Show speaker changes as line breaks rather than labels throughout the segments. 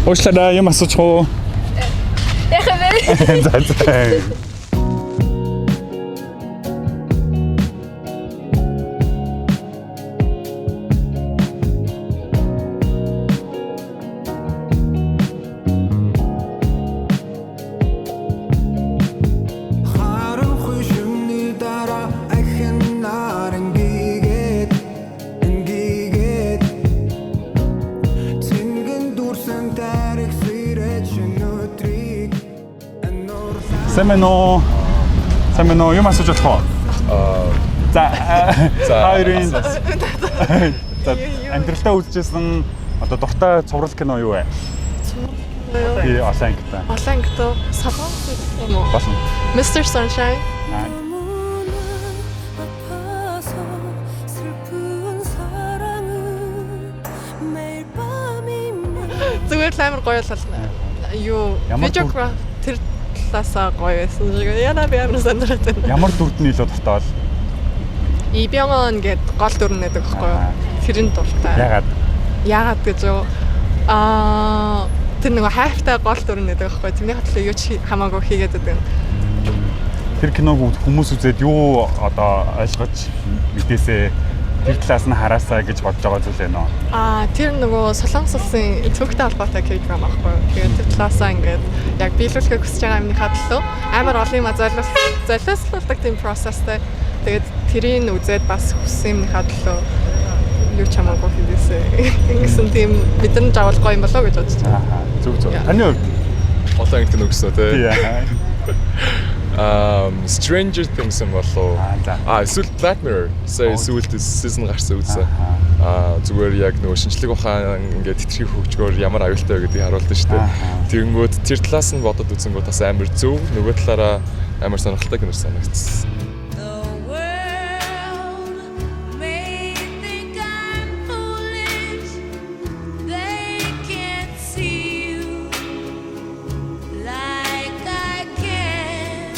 Уучлаарай, юм асуучих уу?
Яхаа бэ?
За.
Харанхуй шөнийн дараа ахин нар ингээгээд ингээгээд цэнгэн дүрсэн тарих сэрэж өнөдрийг ануурлаа.
Сайн байна уу? Сайн байна уу? Юм асууж болох уу? За,
За,
хоёрын за амьдралдаа үзчихсэн одоо дуртай цуврал кино юу вэ? Би олон ангитай.
Олон ангитай солонгос юм уу?
Болно.
Mr. Sunshine.
Аа,
아파서 슬픈 사랑은 매일 밤이면
Зүгээр л амар гоё л болно. Юу
Ямар дүр-
видеограф тэр талаасаа гоё байсан шиг. Яна би амар сонирхож байна.
Ямар дүрд нь илүү дуртай бол?
Ибянгон гээд гол дүр нь гэдэг байхгүй юу?
Аа.
Тэр нь дуртай.
Ягаад?
Яагаад гэж юу? Тэр нөгөө хайртай гол дүр нь гэдэг байхгүй юу? Тэрний хатлаа юу ч хамаагүй хийгээд байдаг.
Тэр киног хүмүүс үзээд юу одоо ойлгож мэдээсээ тэр талаас нь хараасаа гэж бодож байгаа зүйл байна уу?
Тэр нөгөө Солонгос улсын цөөхтэй холбоотой K-drama байхгүй юу? Тэгээд тэр талаасаа ингээд яг биелүүлэхээ хүсэж байгаа юмныхаа төлөө амар олон юм золиослуулдаг тийм процесстэй. Тэгээд тэрийг үзээд бас хүссэн юмныхаа төлөө юу ч хамаагүй хийгээсэй. Ингэсэн тийм мэдрэмж авал гоё юм болоо гэж бодож байна.
Аа, зөв.
Яа.
Таны хувьд
Олон ангид нүгсэн тий.
тий.
Stranger Things юм болов.
Аа, за.
Эсвэл Black Mirror. Сая сүүлд season гарсан үзсэн. Зүгээр яг нөгөө шинжлэх ухаан ингээд хэтэрхий хөгжгөөр ямар аюултай вэ гэдгийг харуулдаг шүү дээ. Тэгэнгүүт тэр талаас нь бодод үзэнгүүт бас амар зөв, нөгөө талаараа амар сонирхолтой кино санагдсан.
The world may think I'm foolish. They can't see you like I can.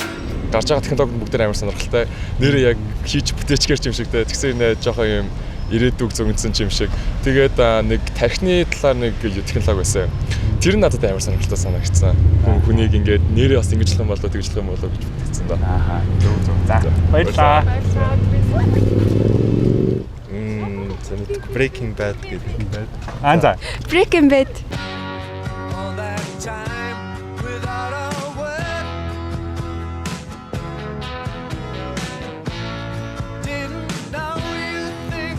Гарч байгаа технологи нь бүгд амар сонирхолтой. Нэрээ яг хийж бүтээчгэр ч юм шиг те. Тэгсэн нэ жоохон юм ирээдүг зөгнсөн ч юм шиг. Тэгээд нэг тархины талаар нэг технологи байсан. Тэр нь надад амар сонирхолтой санагдсан. Хүн хүнийг ингээд нэрээ бас ингэж л юм болоо тэгж л юм болоо гэж бүтээсэн да.
Аа, зөв. За, баярлалаа.
За мэдгүй Breaking Bad гэдэг.
Аа, за.
Breaking Bad.
All that time without a word. Didn't know you'd think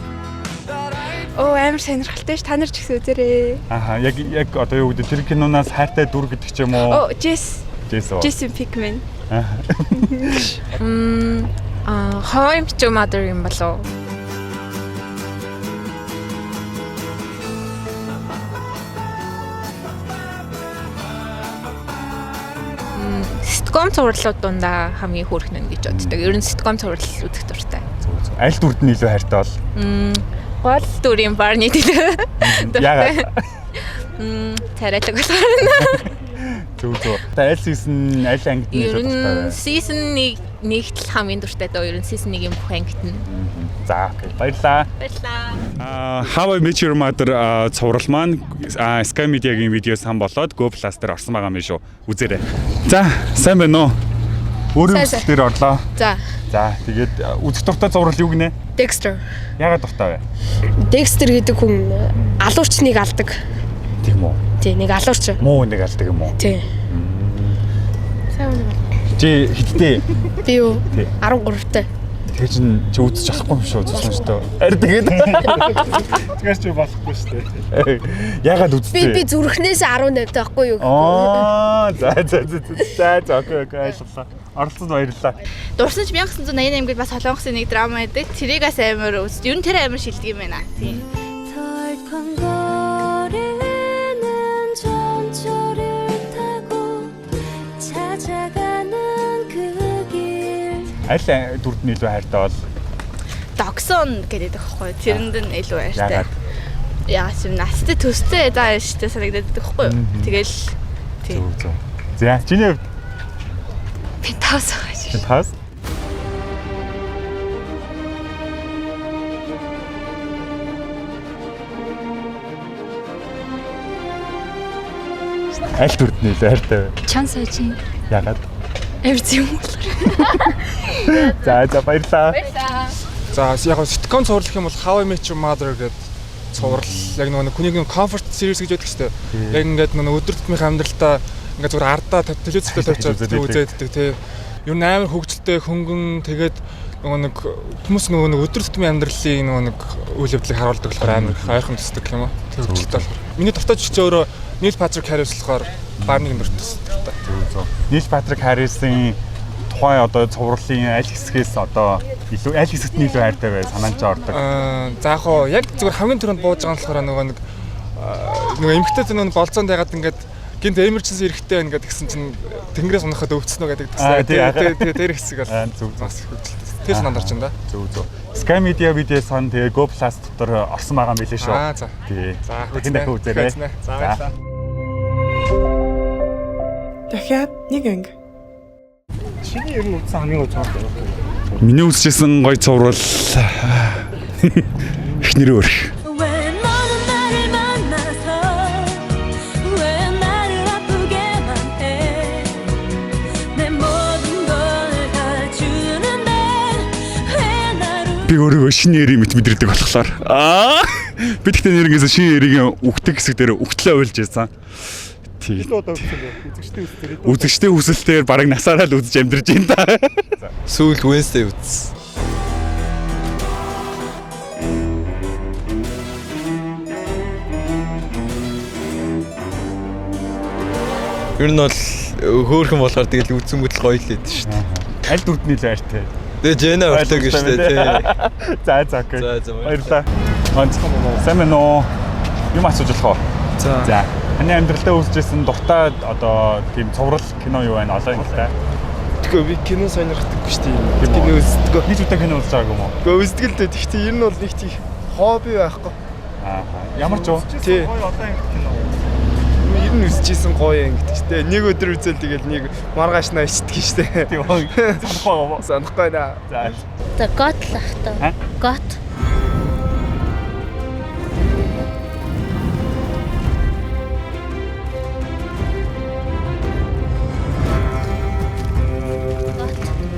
that I'd
Оо амар сонирхолтой ш. Та нар ч гэсэн үзээрэй.
Аа, яг одоо юу гэдэг тэр киноноос хайртай дүр гэдэг ч юм уу?
Оо, Jess.
Джесс.
Jesse Pinkman.
How I Met Your Mother юм болов уу? Ситком цувралууд дундаа хамгийн хөөрхөн нь гэж боддог. Ер нь ситком цуврал үзэх дуртай.
Зөв. Аль дүрд нь илүү хайртай бол?
Гол дүрийн Барни гэдэг.
Ягаад?
Царайлаг болохоор.
Зөв. Та аль season аль ангид нь
Ер
илүү дуртай
нь
вэ?
season 1 нэгт л хамгийн дуртай дөө. Ер нь season 1-ийн бүх ангит нь.
За, окей. Баярлалаа.
Баярлалаа.
How I Met Your Mother цуврал маань Sky Media-гийн видео сан болоод Go Plus дээр орсон байгаа юм шүү. Үзээрэй. За, сайн байна уу? Өөрийн
Сайн, сайн.
үзэл дээр орлоо.
За,
За, тэгээд үзэх дуртай цуврал юу гинэ?
Dexter.
Яагаад дуртай вэ?
Декстер гэдэг хүн алуурчныг алдаг.
Тийм үү?
Тий, нэг алуурч.
Муу нэг алдаг юм уу?
Тий.
Чи хэдтэй?
Би юу?
Тий.
13-тай.
Тэр чин чи үзэж болохгүй юм шүү зүсмжтэй. Ари тэгээд. Тэгээс чи болохгүй шүү дээ. Яагаад үзтээ?
Би зүрхнээс 18-тай байхгүй юу?
Аа, за за за за за окей окей ойлголоо. Оролцоод баярлалаа.
Дурсан ч 1988 гээд бас солонгосын нэг драма байдаг. Тэрийг бас амар үзсэн. Ер нь тэр амар шилдэг юм байна. Тийм.
덜컹거리는 전철을 타고 찾아가는 그 길.
Аль дүрд нь илүү хайртай бол
Догсон гэдэг байхгүй юу? Тэрэнд нь илүү хайртай.
яагаад?
Яагаад юм настай төстэй заа штэ санагдаад байдаг байхгүй юу? Тэгэл тийм.
Зөв зөв. За, чиний хувьд
Би тавсан гэж.
таас Аль дүрд нь илүү хайртай вэ?
Чан сажин.
Ягаад?
Амар юм болохоор.
За за баярлаа.
За яг гоо ситком цуврал гэх юм бол How I Met Your Mother гэдэг цуврал яг нөгөө нэг хүний нэг comfort series гэж байдаг шүү дээ. Яг ингээд нөгөө өдөр тутмын амьдралдаа ингээд зүгээр ардаа телевизтэй тавьчаад үзээддэг тий. Ер нь амар хөгжилтэй хөнгөн тэгээд нөгөө нэг хүмүүс нөгөө нэг өдөр тутмын амьдралын нөгөө нэг үйл явдлыг харуулдаг болохоор амар их ойрхон төсдөг юм уу. Тэр хөгжилтэй болохоор. Миний дуртай жүжигч өөрөө Neil Patrick Harris болохоор баг нэгэн дуртай.
Зөв зөв. Нил Патрик Харрисын тухайн одоо цувралын аль хэсгээс одоо илүү аль хэсэгт нь илүү хайртай вэ? Санаанд ч ордог.
За яг хоо яг зүгээр хамгийн түрүүнд бууж байгаа нь болохоор нөгөө нэг нөгөө эмэгтэй нөгөө нэг болзоонд ягаад ингээд гинт emergency эрэхтэй байна гэдэг гэсэн чинь тэнгэрээс унахад өвцсөн үү гэдэг
Аа, тий, аа.
гэсэн. Тэгээ тэр хэсэг бол
Зөв зөв.
бас хөгжилтэй. Тэр санаанд орж байна да.
Зөв зөв. Sky Media video сан тэгээ Go Plus дотор орсон байгаа юм билээ шүү.
Аа, за.
Тий.
За,
Дахин дахин үзээрэй.
Үзнэ. За баярлалаа.
Дахиад нэг анги.
Чиний ер нь үзсэн хамгийн гоё цуврал юу?
Миний үзчихсэн гоё цуврал эхнэрээ өрх.
왜 너는 나를 만나서 왜 나를 아프게만 해 내 모든 걸 다 주는데 왜 나를
Би өөрийгөө шинэ эрийн мэт мэдэрдэг болохоор. Аа. Би тэгтээ нэрнгээсээ шинэ эрийн үхдэг хэсэг дээр үхтлээ уйлж байсан. Тий.
Одоо үзсэн бэ? Үзэгчдийн үзсэн.
Үзэгчдийн хүсэлтээр бараг насаараа л үзэж амьдарч байна да.
Сүүлд Wednesday үзсэн. Ер нь бол хөөхөн болохоор тэгэл үзэн бүтэл гоё л байдаг шүү дээ.
Аль дүрд нь илүү хайртай?
Тэгээ Жена өртөг шүү дээ тий.
За за окей.
За, за,
Баярлалаа. Онц. Сайн байна уу? Юм асууж болох уу?
За.
За. Таны амьдралдаа үзчихсэн дуртай одоо тийм цуврал кино юу байна? Олон ангитай.
Тэгэхгүй би кино сонирхдаггүй шүү дээ.
Тийм үү?
Кино үздэг.
Нэг удаа кино үзэж байгаагүй юм уу?
Гэхдээ үздэг л дээ. Гэхдээ ер нь бол нэг тийм хобби байхгүй.
Аа. Ямар ч уу?
Тий. Ер нь үзчихсэн гоё юм гэдэг шүү дээ. Нэг өдөр үзэл тэгэл нэг маргааш наа ичдэг шүү дээ.
Тийм үү? Санахгүй юм уу?
Санахгүй наа.
За.
За гот л ах та. Гот.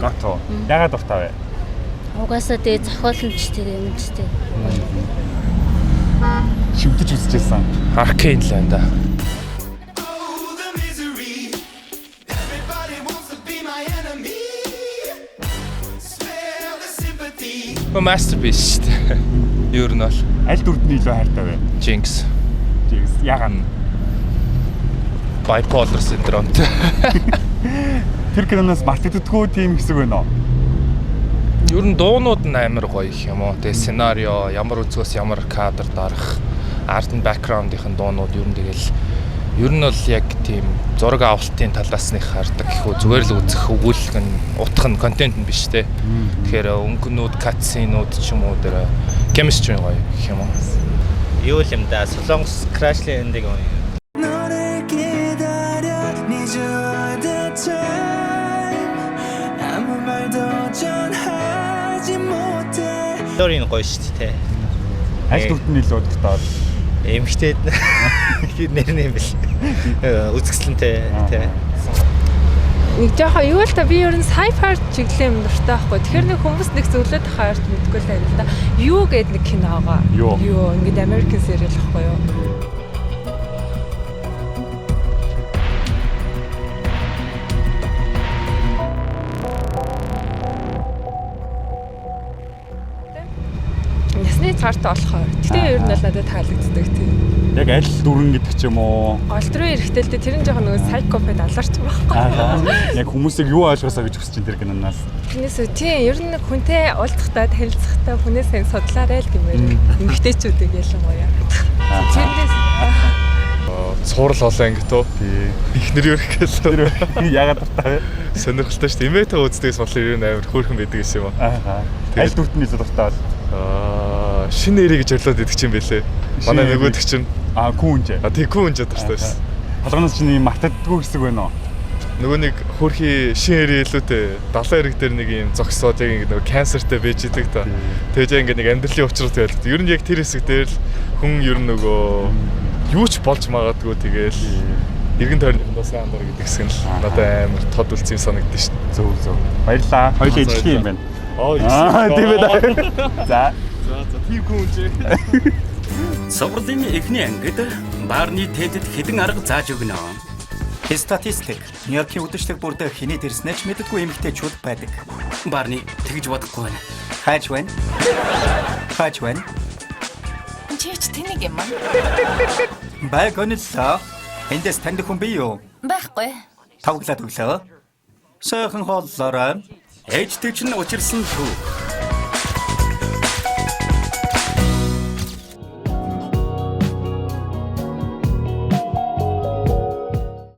Гото. Ягаад дуртай вэ?
Угаасаа тэгээ зохиол нь ч тэр юм ч тэг.
Шимтэж үзчихсэн.
Arcane л байна да. Masterpiece шүү дээ. Ер нь бол
Аль дүрд нь илүү хайртай вэ?
Jinx.
Jinx. Ягаад?
Bipolar syndrome.
Тэр киноноос мартагддаггүй тийм хэсэг байна уу?
Ер нь дуунууд нь амар гоё их юм уу. Тэгээ сценарио, ямар өнцгөөс ямар кадр дарах, арт нь бэкграундын дуунууд ер нь тэгэл ер нь бол яг тийм зураг авалтын талаас нь их хардаг гэх үү. Зүгээр л үзэх өгүүлэг нь утга нь контент нь биш те. Тэгэхээр өнгөнүүд, катсинууд ч юм уу тэр chemistry гоё гэх юм уу.
Юу л юм да. Солонгос Crash Landing юм.
너를 기다려 need you all the time 아무 말도 전하지 못해
Стори нь гоё шүү дээ.
Аль дүрд нь илүү дуртай бол?
Эмэгтэй нэр нь юм бэл. Үзэсгэлэнтэй тий.
Нэг жоохон юу л та би ер нь sci-fi чиглэлийн юм дуртай байхгүй. Тэгэхээр нэг хүмүүс нэг зөвлөд тахаар мэдгүй л байна л да. Юу гээд нэг киноогоо.
Юу?
Юу ингээд American serial байхгүй юу? Ясны цаартай болохоор. Гэтэ ер нь бол надад таалагддаг тийм.
Яг аль дүрэн гэдэг ч юм уу?
Гол дүрийн эрэгтэй л дээ тэр нь жоохон нөгөө psychopath аларч байхгүй.
Аа. Яг хүмүүсийг юу ойлгосоо гэж хүсэж чинь тэр киноноос.
Тэрнээс үү, тийм ер нь нэг хүнтэй уулзахдаа танилцахдаа хүнээ сайн судлаарай л гэмээр эмэгтэйчүүдийг ялангуяа. Тэрнээс
Цуврал олон ангит уу?
Тий.
Эхнэр өрх гэлээ.
Ягаад дуртай вэ?
Сонирхолтой шүү дээ. Эмээтэй үздэгс болохоор ер нь амар хөөрхөн байдаг гэсэн юм аа.
Аа. Аль дүрд нь илүү дуртай бол?
Аа, шинэ эрий гэж орлоод идэх юм бэлээ. Манай
Шинэ
нөгөөдөг чинь
Аа, күүнж.
А тий күүнж дуртай байсан.
Толгоноос чинь юм мартагддаггүй хэсэг байна уу?
Нөгөө нэг хөөрхий шин эрий илүүтэй далайн эрэг дээр нэг юм зогсоод яг ингэ нөгөө канцертэй байж идэг та. Тэгээд яг ингэ нэг амьдралын учрал байлдаг. Ер нь яг тэр хэсэг дээр л хүн ер нь нөгөө юу ч болж магадгүй тэгэл Эргэн тойрныхондоо сайн андар гэдэг хэсэг нь л надад амар тод үлдсэн юм санагдсан шүү дээ.
Зөв зөв. Баярлаа. Хоёулаа ижилхэн юм байна.
Аа,
Аа, тийм ээ. За.
За за, тийм хүн чи.
Цувралын эхний ангид Барни Тедэд хэдэн арга зааж өгнө.
Статистик. Нью-Йоркийн үдшилэг бүрдээ хэний дэрснээ ч мэддэггүй эмэгтэйчүүд байдаг.
Барни тэгж бодохгүй байна.
Хайж байна. Хайж байна.
Чи ч тэнийг юм аа.
Байг өнөллөө. Эндээс таньд хүн бий юу?
Байхгүй.
Тавглаад өглөө. Сайхан хооллоорой.
Ээжтэй чинь учирсан түүх.